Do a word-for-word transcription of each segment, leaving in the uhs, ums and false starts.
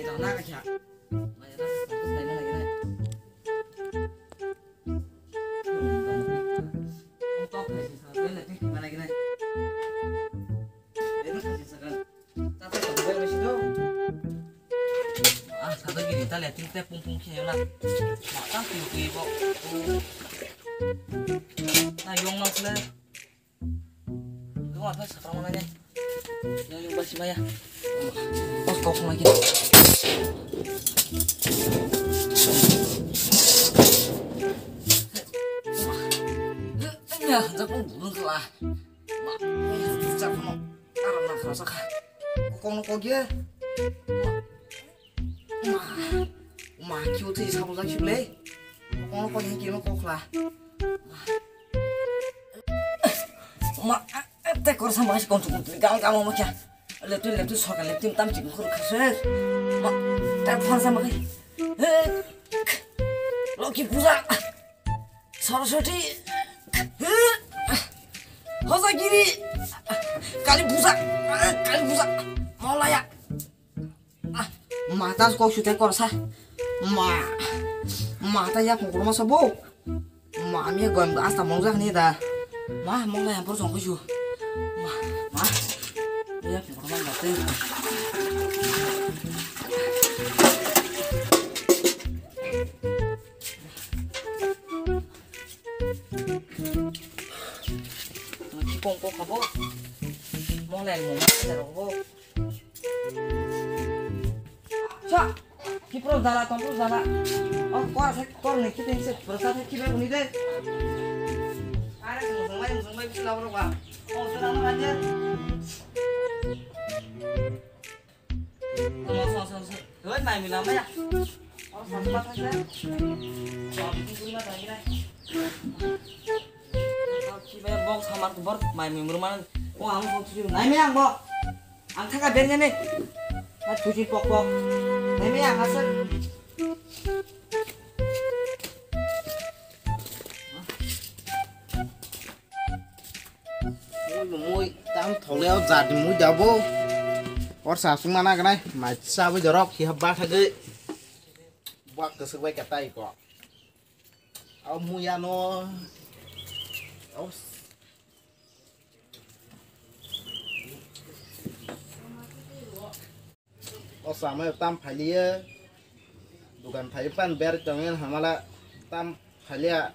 Tang na ka kya. Maya na ka sa ka sa na lagi na. Tok hai sa sa na lagi na. Eno sa sa ka. Tata ka bai bai sido. Ah, sa da giri ta le tin te pung pung khe na. Ma ta pung pung bo. Na yong na sle. Gua ta sa ka ma na. Yong yong ba si ma ya. Os kok ma ki. Ya, da pung pung la. Ma, sa ka ma. Aram na khara sakha. Kokno kokya. Ma, ma, kiu tei sabo jak sibole. Kokno kokya kino kokla. Ma, te kor sama si kontu kontu gal gal ma kya. Letu letu soka letu tam chik khur khase. Ma, ta phar sama kai. Loki puja. Saraswati. Hojagiri. Kali puja. Kali puja. Molaya. Mata kok sute korsa. Ma. Mata ya kongkor masa bo. Ma, ami gom asta mongjak ni da. Ma, molaya por jong kusu. Ma, ma. Ya kongkor masa te. Kikong kok kabo. Molai mo ma rok bo. Sa, kipro jala, tompro jala. O kor sa kor ni kiting se pro sa kibe uni de. Are mo jong mai mo jong mai bisla bro ba. O sa na ma je. Hoi, mai mila maya. Bok samar tu bor mai mimur mana? Oh, ang bok tuju. Nai me ang bok. Ang thaka ben jani. Nai tuju pok pok. Nai me ang asal. Mui mui tam thole o jat mui dabo. Or sa sung mana ganai mai sa bo jorok ki haba thage. Buak kesek bai katai ko. Au mui ano. Au. O samai tam phaliye. Dukan phai pan ber tongen hamala tam phaliya.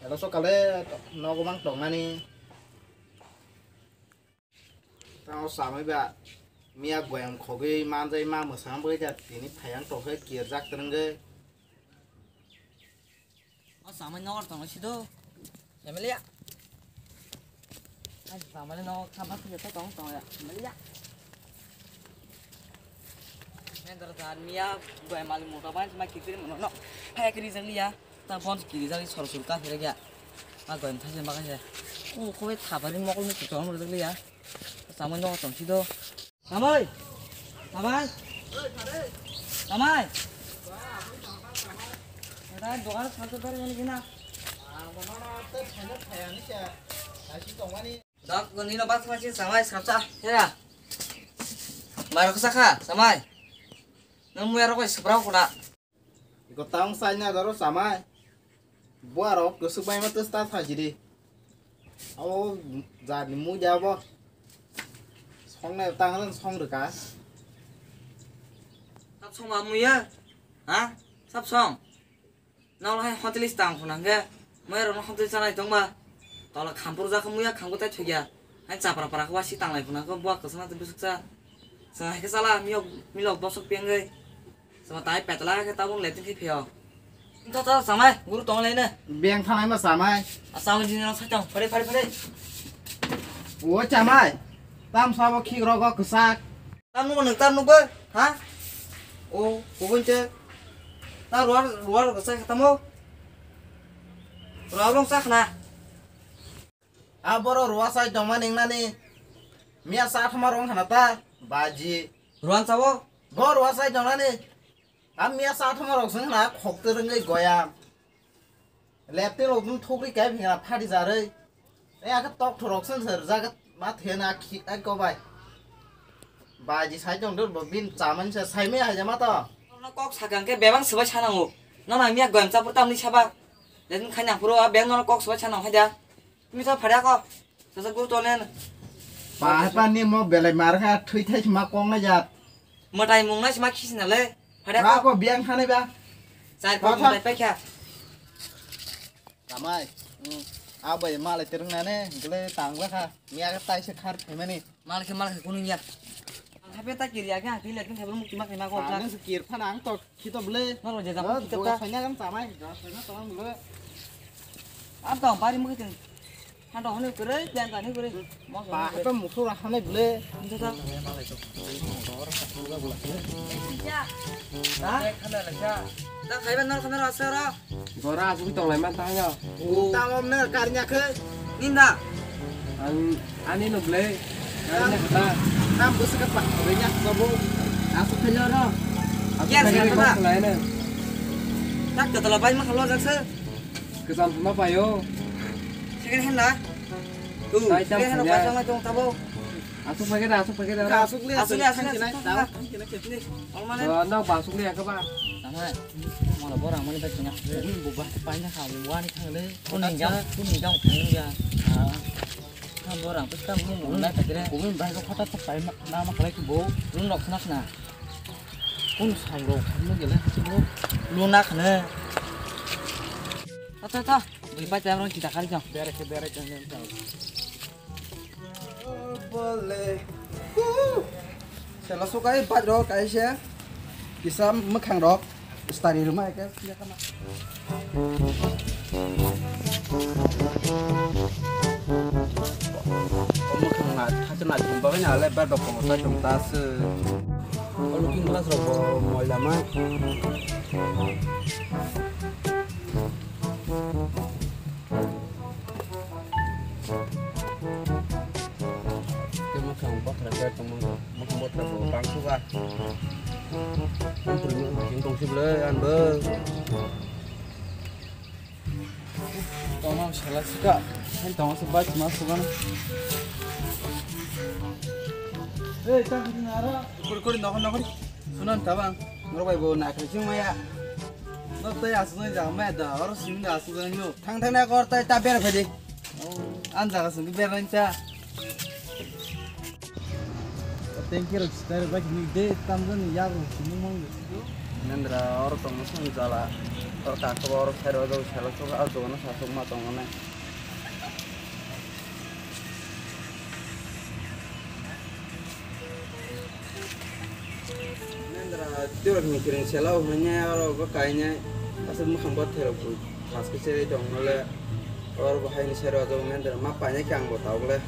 Elo sokale nogo mang tongnani. Tamo samai ba miya goyam khogwi manjai ma mwsang bwkha tini phayang tokhe kirjak twrwngwi. O samai nogo tongna sido. Emeliya. Ai samai nogo khama sido tong tong ya. Emeliya. Mendra dan miya goyam ali mota ban ma kitri mono no. Phaya kiri jang liya. Ta bon kiri jang sor sur ka phira ya. Ma goyam thase ma ka se. O khobe thapari mokol ni kitong mo jang liya. Samai nogo tong sido. Samai! Samai! Samai! Ada dogan salto bar gini gina. Dak gini no bas masih samai sapsa. Ya. Baru kesaka samai. Nang muya rokoi seberang kuna. Iko taung saina daro samai. Buarok kwswk bai ma twsta thajiri. Abo jani muja bo. Songnai tang song rwkha. Sab song ma muya? Ha? Sab song. Nang hai hotel is tang khuna hwnkhe. Muya rok hotel chanai tongma. Tola khampur jak muya khamgo tai thugya. Hai chapra para khwa si tanglai khuna kho buak kwsana tei bwswk cha. Sa hai khe chala miyok milok bosok pengwi. Sama tai petla khe tabuk leting khe phio. Tata samai guru tong lene. Beng thanai ma samai. Asam jini rok sai tong phare phare phare. O chamai. Tam sabo khik rogo kwsak. Tam nugo nwk tam nugo ha? O kubun che. Ta ruar ruar kwsak tamo. Ruar rong sak na. A boro ruwa sai tongma ningnani. Miya sa thoma rong khana ta baji. Ruwan sabo? Bo ruwa sai tongnani. A miya sa thoma rok sing khana khok twrwngwi goyam. Lepte rok dun thokri kai phina phadi jarwi. E aka tok thorok sing sir jagat ma thena khi ai ko bai. Baji sai tong dur bo bin chamani sa sai me haja ma to. Nono kok sakang ke bebang swbai sanango. Nono miya goyam chapur tamni saba. Lekin khanya puro a beng nono kok swbai sanang haja. Tumi sa phada ko. Sasa gur to nen. Ba pa ni mo belai mar kha thui thai ma kong na jat. Matai mung na sima khisi na le. Phada ko. Ba ko biang khanai ba. Chai ko matai pa kha. Ramai. Hmm. Abai malai terung nane gele tangla kha. Miya ka tai se khar phaimani. Malai khe malai khe kunu ya. Ang hape ta kiri ya khe ang kiri lekin khe mukti mak ma ko. Ang se kir phana ang to khito ble. Noro je jam khito ta. Saina gam chamai. Saina to ang ble. Ang to bari mukti. Hando hone kure, plan tani kure. Ba hape musu ra hane ble. Ang to ta. Ya. Ha? Ta khaiba nor khamera asara. Gora asuk tong lai man tang yo. Tamo mne karnya khe. Ninda. Ang ani no ble. Karnya kata. Tam busu ka pa. Renya sobo. Asuk khe lo ro. Kiar sa kata. Lai na. Tak kata la bai ma khalo jak se. Kesam ma payo. Second hand la. Tu. Second hand la bai sama tong tabo. Asuk pakai dah, asuk pakai dah. Asuk le, asuk le, asuk le, asuk le. Asuk le. Almane. Nang ba asuk le ya ke ba. Tama, mola borang mani bai tengah. Ini buba paina kha, wani kha le. Kuning jang, kuning jang kuning ya. Ah. Kam borang, terus kam ini mulai tak kira. Kuning bai kau kota tak pai mak, nama kelai tu bau. Lu nok nak na. Kun sang rau, kamu gila, sih bro. Lu nak na. Tata, tata. Bui pai tayam rang kita kali jang. Bere ke, bere ke, bere ke. Bole. Huh. Sela sukai bat rok kaisa. Kisa mwkhang rok. Stari ruma ke. Mwkhang na thasa na jumba na le bat rok ko sa jum ta se. Looking glass rok bo moila ma. Tei mwkhang bothra khe tongmani, mwkhang bothra bo bangsuka. Ang pwrwngni uaising tongsi bwle, ang bo. Tongma sela sika, ang tongma se bai tongma sugan. Ei, tang kiri nara. Kuri kuri nokhor nokhor. Sunan tabang, norok bai bo nakhai sing maya. No tei asuk nai jang maya da, oro simi da asuk nai no. Thang thang na kor tai ta ber phai di. An jaga sung ber nai cha. Tengki rok star bai ni de tam jani ya ro sung mang de. Nendra oro tong sung jala. Tor ka ko oro sai ro do sai ro so a do na sa so ma tong na. Mendra, tiwrok ni kiring sela o hwnwi oro bo kainai aswk mwkhang bo therok bo thas khe cherwi tong nole oro bo haini sero ajok mendra ma painai khe ang bo tabuk le.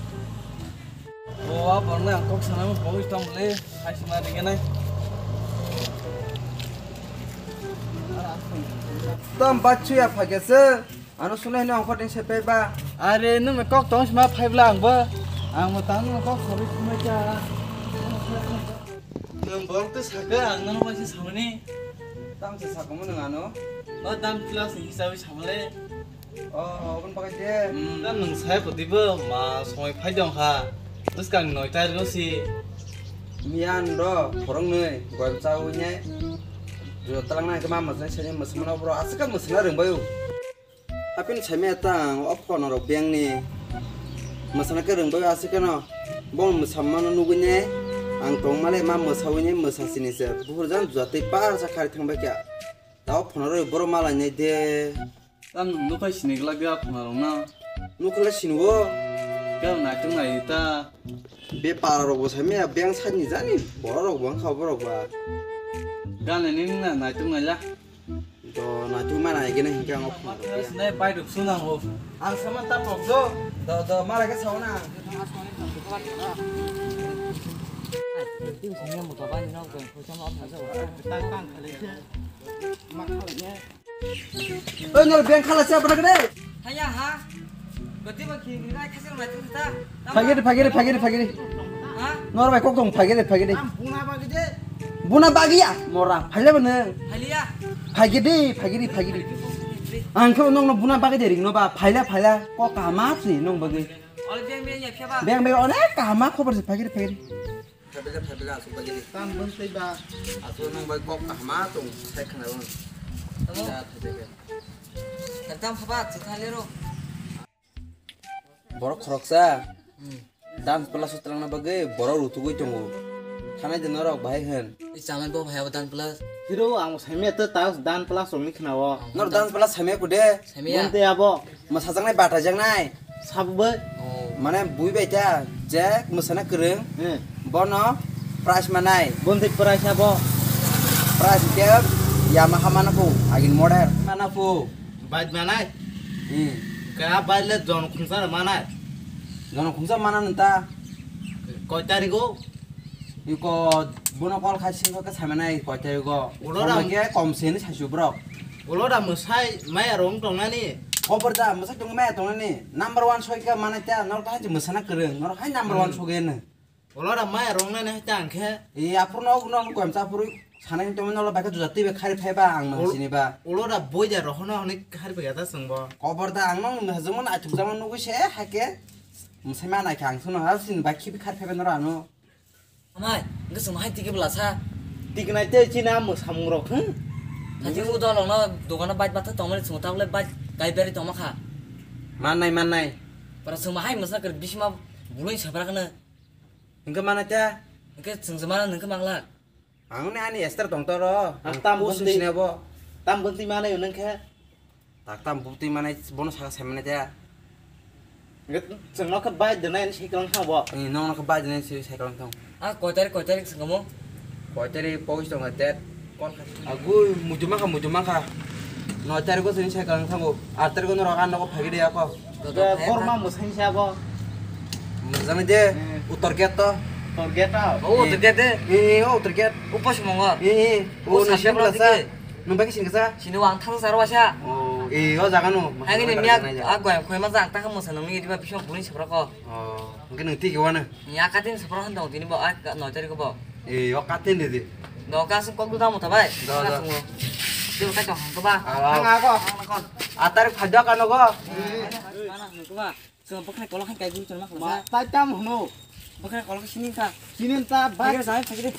O a borok nai ang kok sana bo pogwi tong le hai sima ringenai. Tam bachuya phagese. Ano sunai no ongkho ding sepai ba. Are nung me kok tong sima phai bla ang bo. Ang mo tang nung kok sorry sima cha. Nung borok to saka ang nung bai samani. Tam se saka mo nung ano. O tam class ni hisabi samale. O o bun pakai je. Hmm, tam nung sai poti bo ma somoi phai dong kha. Bwskang noi tar go si. Miyan ro khorong noi gol chau ne. Jo talang na ke ma masai sani masmana bro asika masna rung bayu. Apin saimaya ta ang o phone rok beng ni. Mwsana khe rwngbai aswk kheno. Bo mwsamano nugwi ne ang tongmale ma mwsawi ne mwsa sini se. Buhur jang jua tei par sa khari thangbai kha. Ta o phone rok boro malai nai de. Tam nung nukhai sini glak ya phone rok na. Nukhai sini wo. Khe naitung nai ta. Be para rok bo saimaya beng sani jani. Borok rok bo wngkha borok ba. Gana ni na naitung nai la. Do na tu mana ke na hingka ngok. Ne pai duk sunang ho. Ang sama ta pok do. Do do mara ke sauna. Tin sanya mo to ba ni nok ko sama ta so. Tan tan khale se. Ma khale ne. Oi nol beng khala se apa de? Haya ha. Gati ba khi ngai khasir mai tu ta. Phagede, phagede, phagede, phagede. Ha? Nor bai kok tong phagede, phagede. Am buna bagi de. Buna bagi ya, mora. Phaile bene. Phailia. Phagede, phagede, phagede. Ang khe nong no buna bagi de ring no ba. Phaila, phaila. Kok kaham si nong bagi. Ol beng beng ya phia ba. Beng beng onek kaham khobor si phagede, phagede. Phaibele, phaibele, aswk bagwi. Tam bwntwi ba. Aswk nwng bai kok kahma tong, sai khna rw. Tamo? Ya, phaibele. Tam phaba, chwthai lero. Borok khoroksa. Hmm. Dance class o twlangna bagwi borok rutugwi tongo. Thanai de norok bahai hwn. I chamai bo bahai abo dance class. Hiro ang saimya to ta dance class rokni khna o. Norok dance class saimya kude? Saimya. Bwntwi abo. Mwsajaknai, batajaknai. Sabo bai. Oh. Mane bui bai ta, je mwsana kwrwng, hmm, bono prize manai. Boni prize abo? Prize ke Yamaha mana phu, agin model. Mana phu? Bike manai? Hmm. Kaya bike le jon khungsa manai? Jon khungsa mana nta? Koi tarigo? Iko bono call khai sing khe saimannai koi tarigo. Ulo ram. Somoi khe kom sini saisu borok. Ulo ram mwsai maya rong tongnani. Koborda mwsai tong maya tongnani. Number one soi khe manai ta, norok hai mwsana kwrwng. Norok hai number one, hmm, sogwi no. Ulo ram maya rong nani hai ta ang khe. E aphuru no, no, no, koyam cha aphuru sanai tongmani nolo bai khe juda twi bai khari phai ba ang no sini ba. Ulo ram boi da rohono hwnwi khari phai ta chwng bo. Koborda ang no hajungmano aithuk jama nugwi se hai khe. Mwsai manai khe ang sono ha sini bai khibi khari phai ba noro ano. Amai, hwnkhe chwng hai tiki bwlasa? Tiknai tei chini a mwsamung rok, hmm? Thati o dolong no dogano bike bathai tongmani chwng tabole bike kai berwi tongma kha. Mannai, mannai. Para chwng hai mwsa kwrwi bisima buloi sabra khno. Hwnkhe mana ta? Hwnkhe chwng se mana hwnkhe mangla. Ang ni ani ester tong toro. Ang tam bwtwi sinabo. Tam bwtwi manai hwnkhe. Tak tam bwtwi manai bono saka sai manai ta. Chwngno khe bai dwnai ani cycle thang bo. Ni nongno khe bai dwnai si cycle thang. A koi tarik, koi tarik swngo mo? Koi tarik pogis tongo tet. Call khai. Agui muchuma kha, muchuma kha. Noi tarik o sini cycle thango. Aat tarik o norok ang nogo phagi de ako. Borma mwsang sa bo. Mujang de. Hmm. Uttor gate to. Uttor gate to. Oh, uttor gate de. Eh, eh, oh, uttor gate. Upo sumongo. Eh, eh. Oh, nasi belasa. Nung bagi sini kasa? Sini wang thang saro wasa. Oh, eh, oh, jaga no. Ang ini miak agoi khoi ma jang ta kha mwsa nung ni diba bising buni sabra ko. Oh, mungkin nung tiki wana. Ni akatin sabra han dong tini bo ak noi tarik bo. Eh, oh, katin de di. Do ka sung kok du damo ta bai. Do, do. Dia ka tong ko ba. Ang ako. Ang kon. Atar phajak ano ko. Mana ko ba. Chwng bwkhwnai kolok hai kai guri chwng ma khlasa. Tai tam hwno? Bwkhwnai kolok sini kha. Sini ta ba. Phagre sai phagre.